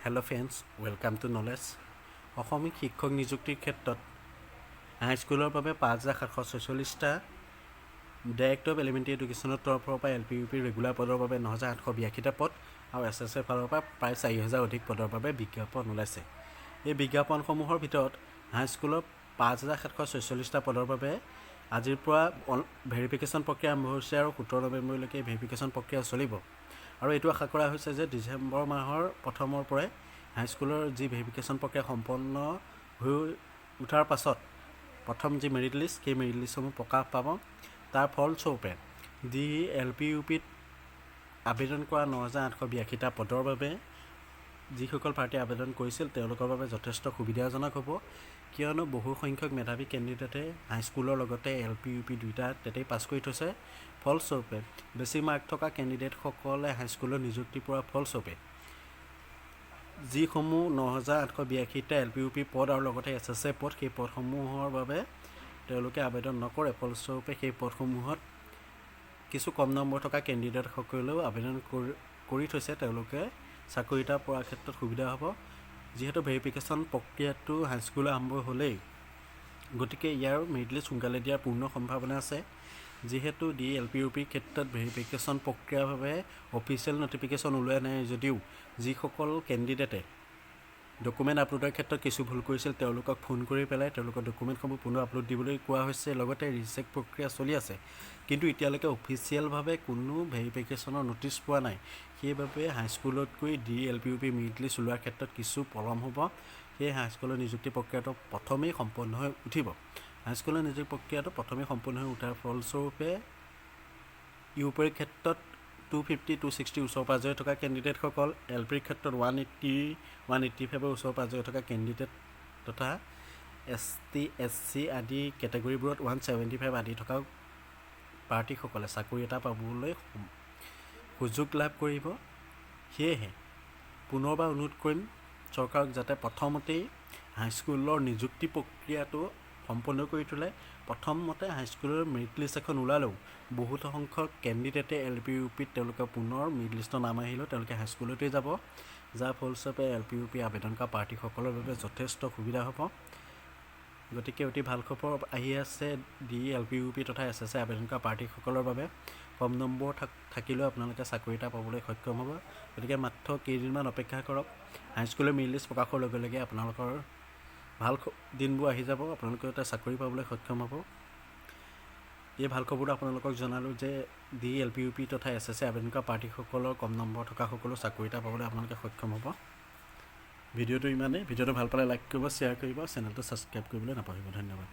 Hello friends, welcome to Knowledge. অসমীয়া শিক্ষক নিযুক্তিৰ ক্ষেত্ৰত হাইস্কুলৰ বাবে 5746টা, ডাইৰেক্টৰ অফ এলিমেণ্টেৰী এডুকেশ্যনৰ তৰফৰ পৰা L P, U P regular পদৰ বাবে 9882টা পদ আৰু এছ এছ এৰ ফালৰ পৰা প্ৰায় 4000 অধিক পদৰ বাবে বিজ্ঞাপন ওলাইছে। এই বিজ্ঞাপনসমূহৰ ভিতৰত হাইস্কুলৰ 5746টা পদৰ বাবে আজিৰ পৰা ভেৰিফিকেশ্যন প্ৰক্ৰিয়া আৰম্ভ হৈছে আৰু 17 নৱেম্বৰলৈকে এই ভেৰিফিকেশ্যন প্ৰক্ৰিয়া চলিব। আৰু এইটো আশা কৰা হৈছে যে ডিচেম্বৰ মাহৰ প্ৰথমৰ পৰাই হাইস্কুলৰ যি ভেৰিফিকেশ্যন প্ৰক্ৰিয়া সম্পন্ন হৈ উঠাৰ পাছত প্ৰথম যি মেৰিট লিষ্ট, সেই মেৰিট লিষ্টসমূহ প্ৰকাশ পাব। তাৰ ফলস্বৰূপে ডি এল পি, ইউ পিত আবেদন কৰা 9882টা পদৰ বাবে যিসকল প্ৰাৰ্থীয়ে আবেদন কৰিছিল, তেওঁলোকৰ বাবে যথেষ্ট সুবিধাজনক হ'ব। কিয়নো বহু সংখ্যক মেধাৱী কেণ্ডিডেটে হাইস্কুলৰ লগতে এল পি, ইউ পি দুয়োটা তাতেই পাছ কৰি থৈছে। ফলস্বৰূপে বেছি মাৰ্ক থকা কেণ্ডিডেটসকলে হাইস্কুলত নিযুক্তি পোৱাৰ ফলস্বৰূপে যিসমূহ 9882টা এল পি, ইউ পি পদ আৰু লগতে এছ এছ এ পদ, সেই পদসমূহৰ বাবে তেওঁলোকে আবেদন নকৰে। ফলস্বৰূপে সেই পদসমূহত কিছু কম নম্বৰ থকা কেণ্ডিডেটসকলেও আবেদন কৰি থৈছে। তেওঁলোকে চাকৰি এটা পোৱাৰ ক্ষেত্ৰত সুবিধা হ'ব। যিহেতু ভেৰিফিকেশ্যন প্ৰক্ৰিয়াটো হাইস্কুলত আৰম্ভ হ'লেই, গতিকে ইয়াৰ মেৰিট লিষ্ট সোনকালে দিয়াৰ পূৰ্ণ সম্ভাৱনা আছে। যিহেতু ডি এল পি, ইউ পিৰ ক্ষেত্ৰত ভেৰিফিকেশ্যন প্ৰক্ৰিয়াৰ বাবে অফিচিয়েল নটিফিকেশ্যন ওলোৱা নাই যদিও যিসকল কেণ্ডিডেটে ডকুমেণ্ট আপলোডৰ ক্ষেত্ৰত কিছু ভুল কৰিছিল, তেওঁলোকক ফোন কৰি পেলাই তেওঁলোকৰ ডকুমেণ্টসমূহ পুনৰ আপলোড দিবলৈ কোৱা হৈছে। লগতে ৰিচেক প্ৰক্ৰিয়া চলি আছে। কিন্তু এতিয়ালৈকে অফিচিয়েলভাৱে কোনো ভেৰিফিকেশ্যনৰ ন'টিছ পোৱা নাই। সেইবাবে হাইস্কুলতকৈ D L P, U P merit list ওলোৱাৰ ক্ষেত্ৰত কিছু পলম হ'ব। সেয়ে হাইস্কুলৰ নিযুক্তি প্ৰক্ৰিয়াটো প্ৰথমেই সম্পন্ন হৈ উঠিব। হাইস্কুলৰ নিযুক্তি প্ৰক্ৰিয়াটো প্ৰথমেই সম্পূৰ্ণ হৈ উঠাৰ ফলস্বৰূপে ইউ পিৰ ক্ষেত্ৰত 250, 260 ওচৰ পাজৰে থকা কেণ্ডিডেটসকল, এল পিৰ ক্ষেত্ৰত 180, 185ৰ ওচৰ পাজৰে থকা কেণ্ডিডেট তথা এছ টি, এছ চি আদি কেটেগৰীবোৰত 175 আদি থকা প্ৰাৰ্থীসকলে চাকৰি এটা পাবলৈ সুযোগ লাভ কৰিব। সেয়েহে পুনৰবাৰ অনুৰোধ কৰিম চৰকাৰক, যাতে প্ৰথমতেই হাইস্কুলৰ নিযুক্তি প্ৰক্ৰিয়াটো সম্পূৰ্ণ কৰি তোলে। প্ৰথমতে হাইস্কুলৰ মেৰিট লিষ্ট এখন ওলালেও বহুত সংখ্যক কেণ্ডিডেটে এল পি, ইউ পিত তেওঁলোকে পুনৰ মেৰিট লিষ্টৰ নাম আহিলেও তেওঁলোকে হাইস্কুলতেই যাব। যাৰ ফলস্বৰূপে এল পি, ইউ পি আবেদন কৰা প্ৰাৰ্থীসকলৰ বাবে যথেষ্ট সুবিধা হ'ব। গতিকে অতি ভাল খবৰ আহি আছে D L P, U P তথা এছ এছ এ আবেদন কৰা প্ৰাৰ্থীসকলৰ বাবে। কম নম্বৰ থাকিলেও আপোনালোকে চাকৰি এটা পাবলৈ সক্ষম হ'ব। গতিকে মাত্ৰ কেইদিনমান অপেক্ষা কৰক। হাইস্কুলৰ মেৰিট লিষ্ট প্ৰকাশৰ লগে লগে আপোনালোকৰ ভাল দিনবোৰ আহি যাব। আপোনালোকে এটা চাকৰি পাবলৈ সক্ষম হ'ব। এই ভাল খবৰটো আপোনালোকক জনালোঁ যে D L P, U P তথা এছ এছ এ আবেদন কৰা প্ৰাৰ্থীসকলৰ কম নম্বৰ থকা সকলো চাকৰি এটা পাবলৈ আপোনালোকে সক্ষম হ'ব। ভিডিঅ'টো ইমানেই। ভিডিঅ'টো ভাল পালে লাইক কৰিব, শ্বেয়াৰ কৰিব, চেনেলটো ছাবস্ক্ৰাইব কৰিবলৈ নাপাহৰিব। ধন্যবাদ।